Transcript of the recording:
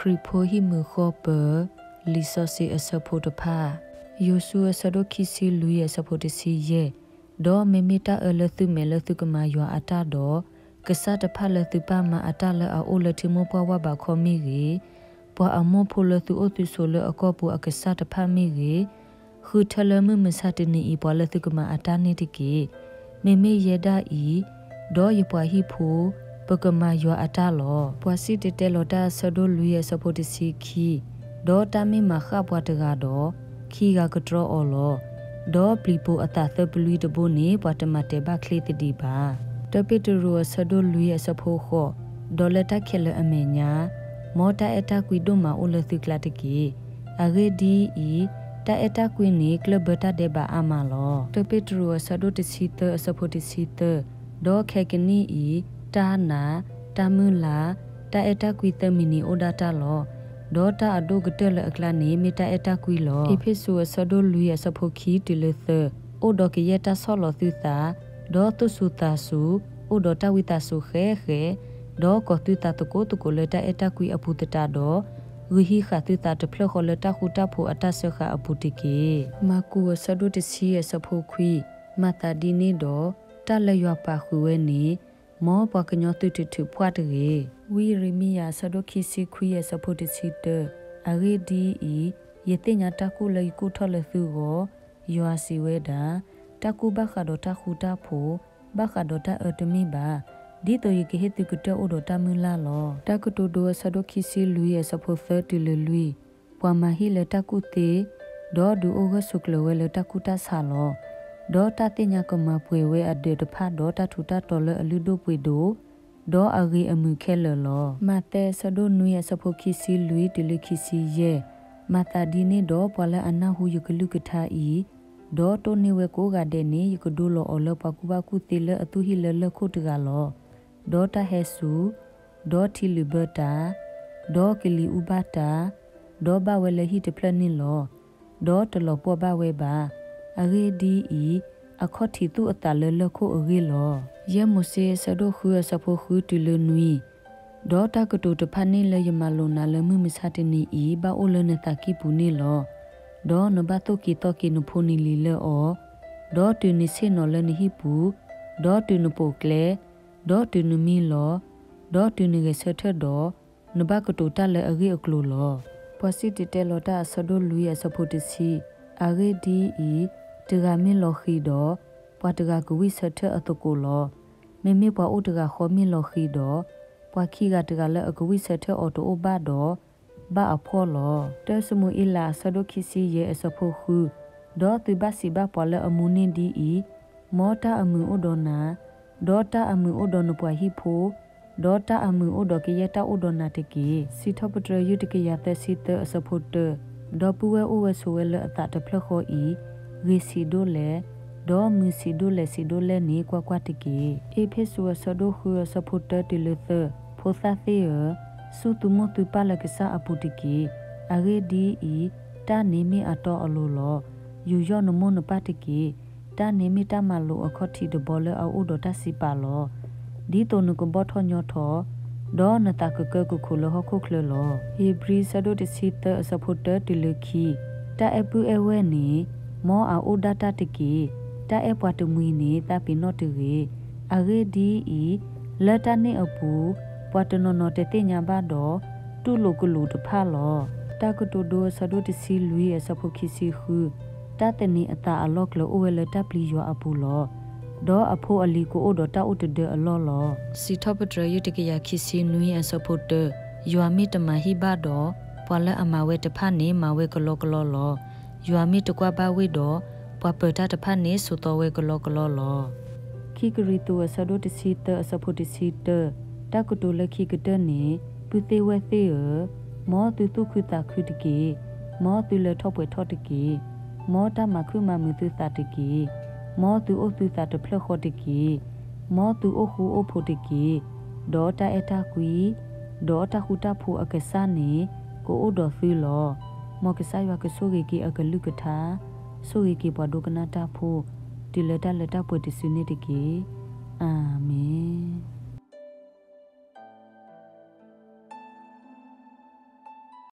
ခရံာ်ဖိဟံၣ်မုာ်ဃီပၢၤ လံာ်စီဆှံအဆၢဖိတဖၣ်, ယိၤၡူအဆၢဒိၣ်ခံဆံလွံၢ်အဆၢဖိတဆံယဲၢ်, ဒီးမ့မ့ၢ်တၢ်အၢလၢသုမဲာ်လၢသုကမၤယွၤအတၢ်ဒီး, ကစၢ်တဖၣ်လၢသုပၢ်မၤအတၢ်လၢအအိၣ်လၢထံမိၢ်ပှၢ်ဝၢ်ဘးခီမ့ၢ်ဂ့ၤ, ပှၤအမိၢ်ဖိလၢသုအိၣ်သုဆိးလၢအကီၢ်ပူၤအကစၢ်တဖၣ်မ့ၢ်ဂ့ၤ, ဃုထၢလၢမုၢ်မဆါတနံၤအံၤ ပှၤလၢသုကမၤအတၢ်န့ၣ်တက့ၢ်. မ့မ့ၢ်ယဲဒၣ်အံၤ, ဒီးယပှၤဟံၣ်ဖိ, ပကမၤယွၤအတၢ်လီၤ. ပှၤစံၣ်တဲၤတဲလီၤတၢ်အဆၢဒိၣ်လွံၢ်အဆၢဖိတဆံခံ, ဒီးတၢ်မ့ၢ်မၤဃၣ်ပှၤတဂၤဒီး, ခံဂၤကတြီအီၤလီၤ. ဒီးပျံၤပိာ်အသးသၢပလွံတဘိန့ၣ် ပှၤတမၤတဲာ်ဘၣ်ချ့သဒံးဘၣ်. တၢပ့းတရူးအဆၢဒိၣ်လွံၢ်အဆၢဖိဃိး, ဒီးလၢတၢ်ခဲလၢာ်အမဲာ်ညါ, မ်တၢ်အဲၣ်တၢ်ကွံဒိၣ်မးအိၣ်လၢသုကျါတက့ၢ်. အဂ့ၢ်ဒ်အံၤ, တၢ်အဲၣ်တၢ်ကွံန့ၣ် ကျၢၢ်ဘၢတၢ်ဒဲးဘးအါမးလီၤ. တၢပ့းတရူးအဆၢဒိၣ်တဆံသၢအဆၢဖိတဆံသၢ, ဒီးခဲကနံၣ်အံၤ, တၢ်နာ်, တၢ်မုၢ်လၢ်, တၢ်အဲၣ်တၢ်ကွံသၢမံၤန့ၣ်အိၣ်ဒၣ်တၢ်လီၤ. ဒီးတၢ်အဒိၣ်ကတၢၢ်လၢအကျါန့ၣ် မ့ၢ်တၢ်အဲၣ်တၢ်ကွံလီၤ. အ့းဖ့းစူးအဆၢဒိၣ်လွံၢ်အဆၢဖိခံတုၤလၢသၢ, အိၣ်ဒီးကယဲၢ်တၢ်ဆီၣ်လီၤသုသး, ဒီးသူၣ်စူၤသးစူၤ, အိၣ်ဒီးတၢ်ဝံသးစူၤဃဲးဃဲး, ဒီးကီၤသုသးသကိးသကိးလၢတၢ်အဲၣ်တၢ်ကွံအပူၤသတးဒီး, ဂုာ်ဟံးဃာ်သုသးတဖျၢၣ်ဃီလၢတၢ်ဃူတၢ်ဖိးအတၢ်စၢဃာ်အပူၤတက့ၢ်. မၢ်ကူးအဆၢဒိၣ်တဆံအဆၢဖိခွံ, မၤသးဒ်န့ၣ်ဒီး, တၢ်လၢယွၤပာ်ဃုာ်ဝဲန့ၣ်, မ်ပှၤကညီသုတထုးဖှၣ်တဂ့ၤ. ဝံယံးရမံယၤအဆၢဒိၣ်ခံဆံခွံအဆၢဖိတဆံတၢ, အဂ့ၢ်ဒ်အံၤ, ယသ့ၣ်ညါတၢ်ကူၣ်လၢယကူၣ်ထီၣ်လၢသုဂီၢ်, ယွၤစံးဝဲဒၣ်, တၢ်ကူၣ်ဘၣ်ဃးဒီးတၢ်ဃူတၢ်ဖိး, ဘၣ်ဃးဒီးတၢ်အၢတမ့ၢ်ဘၣ်, ဒ်သိးယကဟ့ၣ်သုကတၢၢ်အိၣ်ဒီးတၢ်မုၢ်လၢ်လီၤ. တၢ်ကတိၤဒိအဆၢဒိၣ်ခံဆံလွံၢ်အဆၢဖိသၢတုၤလၢလွံၢ်, ပှၤမၤဟံၣ်လၢတၢ်ကူၣ်သ့, ဒီးဒုးအိၣ်ဂၢၢ်ဆိးကျၢၤဝဲလၢတၢ်ကူၣ်တၢ်ဆးလီၤ. ဒီးတၢ်သ့ၣ်ညါကမၤပှဲၤဝဲအဒၢးတဖၣ်ဒီးတၢ်ထူးတၢ်တီၤလၢအလုၢ်ဒိၣ်ပှ့ၤဒိၣ်, ဒီးအဂ့ၤအမုာ်ခဲလၢာ်လီၤ. မးသဲအဆၢဒိၣ်နွံအဆၢဖိခံဆံလွံၢ်တုၤလၢခံဆံယဲၢ်, မၤသးဒ်န့ၣ်ဒီးပှၤလၢအနၢ်ဟူယကလုၢ်ကထါအံၤ, ဒီးတိၢ်န့ၢ်ဝဲကိးဂၤဒဲးန့ၣ် ယကဒိလီၤအီၤလၢပှၤကူၣ်ဘၣ်ကူၣ်သ့လၢအသူၣ်ဟံၣ်လၢလၢၢ်ခိၣ်တဂၤလီၤ. ဒီးတၢ်ဟဲစူၤ, ဒီးထံလုာ်ဘၢတၢ်, ဒီးဘၣ်ဝဲလၢဟံၣ်တဖျၢၣ်န့ၣ်လီၤ. ဒီးတလီၤပှီၢ်ဘၣ်ဝဲဘၣ်. အဂ့ၢ်ဒ်အံၤ, အခီၣ်ထံးသူၣ်အသးလၢလၢၢ်ခိၣ်အဂ့ၢ်လီၤ. ယဲၢ်မိၤၡ့အဆၢဒိၣ်ဃုအဆၢဖိဃုတုၤလၢနွံ, ဒီးတၢ်ကတိၤတဖၣ်န့ၣ်လၢယမၤလိာ်နၤလၢမုၢ်မဆါတနံၤအံၤ ဘၣ်အိၣ်လၢနသးကံၢ်ပူၤန့ၣ်လီၤ. ဒီးနဘၣ်သိၣ်က့ၤသီက့ၤနဖိနလံၤလၢအီၤ, ဒီးတုၤနဆ့ၣ်နီၤလၢနဟံၣ်ပူၤ, ဒီးတုၤနပိာ်ကျဲ, ဒီးတုၤနမံလီၤ, ဒီးတုၤနဂဲၤဆၢထၢၣ်ဒီး, နဘၣ်ကတိၤတၢ်လၢအဂ့ၢ်အကျိၤလီၤ. ပှၤစံၣ်တဲၤတဲလီၤတၢ်အဆၢဒိၣ်လွံၢ်အဆၢဖိတဆံ, အဂ့ၢ်ဒ်အံၤ, တဂၤမ့ၢ်လီၤဃံၤဒီး, ပှၤတဂၤကဝံၣ်ဆၢထၢၣ်အသကိးလီၤ. မ့မ့ၢ်ပှၤအိၣ်တဂၤဃီမ့ၢ်လီၤဃံၤဒီး, ပှၤခံဂၤတဂၤလၢအကဝံၣ်ဆၢထၢၣ်အီၤတအိၣ်ဘၣ်ဒီး, ဘၣ်အဖှီၣ်လီၤ. တၢၡမူၤအ့လးအဆၢဒိၣ်ခံဆံယဲၢ်အဆၢဖိဃု, ဒီးသုဘၣ်စံးဘၣ်ပှၤလၢအမူန့ၢ်ဒ်အံၤ, မ်တၢ်အမုာ်အိၣ်ဒီးနၤ, ဒီးတၢ်အမုာ်အိၣ်ဒီးနပှၤဟံၣ်ဖိ, ဒီးတၢ်အမုာ်အိၣ်ဒီးကယဲၢ်တၢ်အိၣ်ဒီးနၤတက့ၢ်. စံးထီၣ်ပတြၢၤ ယုၢ်တကယၤသၢဆံသၢအဆၢဖိတၢ, ဒီပုၢ်ဝဲၢ်အိၣ်ဝဲဆိးဝဲလၢအသးတဖျၢၣ်ဃီအံၤ, ဂ့ၤဆံးဒိၣ်လဲၣ်, ဒီးမုာ်ဆံးဒိၣ်လဲၣ်ဆံးဒိၣ်လဲၣ်န့ၣ် ကွၢ်ကွၢ်တက့ၢ်. အ့းဖ့းစူးအဆၢဒိၣ်ဃုအဆၢဖိတၢတုၤလၢသၢ, ဖိသၣ်သ့ၣ်ဧၢ, စူၢ်သုမိၢ်သုပၢ်လၢကစၢ်အပူၤတက့ၢ်. အဂ့ၢ်ဒ်အံၤ, တၢ်န့ၣ်မ့ၢ်အတီအလိၤလီၤ. ယူးယီၣ်နမိၢ်နပၢ်တက့ၢ်. တၢ်န့ၣ်မ့ၢ်တၢ်မၤလိာ်အခီၣ်ထံးတဘီလၢအအိၣ်ဒီးတၢ်စံးပာ်လီၤ. ဒ်သိးနကဘီၣ်ထီၣ်ညီထီၣ်, ဒီးနသးကကၢကခိၣ်လၢဟီၣ်ခိၣ်ချၢလီၤ. ဧ့ၤဘြံၤအဆၢဒိၣ်တဆံသၢအဆၢဖိတၢတုၤလၢခံ, တၢ်အဲၣ်ပုၢ်အဲၣ်ဝဲၢ်န့ၣ်, မ်အအိၣ်ဒၣ်တၢ်တက့ၢ်. တၢ်အဲၣ်ပှၤတမှံၤန့ၣ် သးပ့ၤနီၣ်တဂ့ၤ. အဂ့ၢ်ဒ်အံၤ, လၢတၢ်န့ၣ်အပူၤ, ပှၤတနီၤနီၤတသ့ၣ်ညါဘၣ်ဒီး, တူၢ်လိာ်ကလူးတဖၣ်လီၤ. တၢ်ကတိၤဒိအဆၢဒိၣ်တဆံလွံၢ်အဆၢဖိခံဆံဃု, တၢ်သန့ၤအသးအလီၢ်ကျၢၤအိၣ်ဝဲလၢတၢ်ပျံၤယွၤအပူၤလီၤ. ဒီးအဖိအလံၤကအိၣ်ဒီးတၢ်အိၣ်တဒၢအလီၢ်လီၤ. စံးထီၣ်ပတြၢၤ ယုၢ်တကယၤခံဆံနွံအဆၢဖိတၢ, ယွၤမ့ၢ်တမၤဟံၣ်ဘၣ်ဒီး, ပှၤလၢအမၤဝဲတဖၣ်န့ၣ် မၤဝဲကလီကလီလီၤ. ယွၤမ့ၢ်တကွၢ်ဘၣ်ဝ့ၢ်ဒီး, ပှၤပၢၤတၢ်တဖၣ်န့ၣ် ဆိးသီဝဲကလီကလီလီၤ. ခံကရံၣ်သူးအဆၢဒိၣ်တဆံသၢအဆၢဖိတဆံတၢ, တၢ်ကတိၤလၢခံကတၢၢ်န့ၣ်, ပုၢ်သ့ၣ်ဝဲၢ်သ့ၣ်ဧၢ, မ်သုသူၣ်ခုသးခုတက့ၢ်. မ်သုလဲၤထီၣ်ပှဲၤထီၣ်တက့ၢ်. မ်တၢ်မၤခုၣ်မၤမုာ်သုသးတက့ၢ်. မ်သုအိၣ်သုသးတဖျၢၣ်ဃီတက့ၢ်. မ်သုအိၣ်ဃူအိၣ်ဖိးတက့ၢ်. ဒီးတၢ်အဲၣ်တၢ်ကွံ, ဒီးတၢ်ဃူတၢ်ဖိးအကစၢ်န့ၣ်, ကအိၣ်ဒီးသုလီၤ. မ်ကစၢ်ယွၤကဆိၣ်ဂ့ၤက့ၤအကလုၢ်ကထါ, ဆိၣ်ဂ့ၤက့ၤပှၤဒိကနၣ်တၢ်ဖိ, တုၤလၢတၢ်လၢတၢ်ပှဲၤတစုန့ၣ်တက့ၢ်. အၤမ့ၣ်.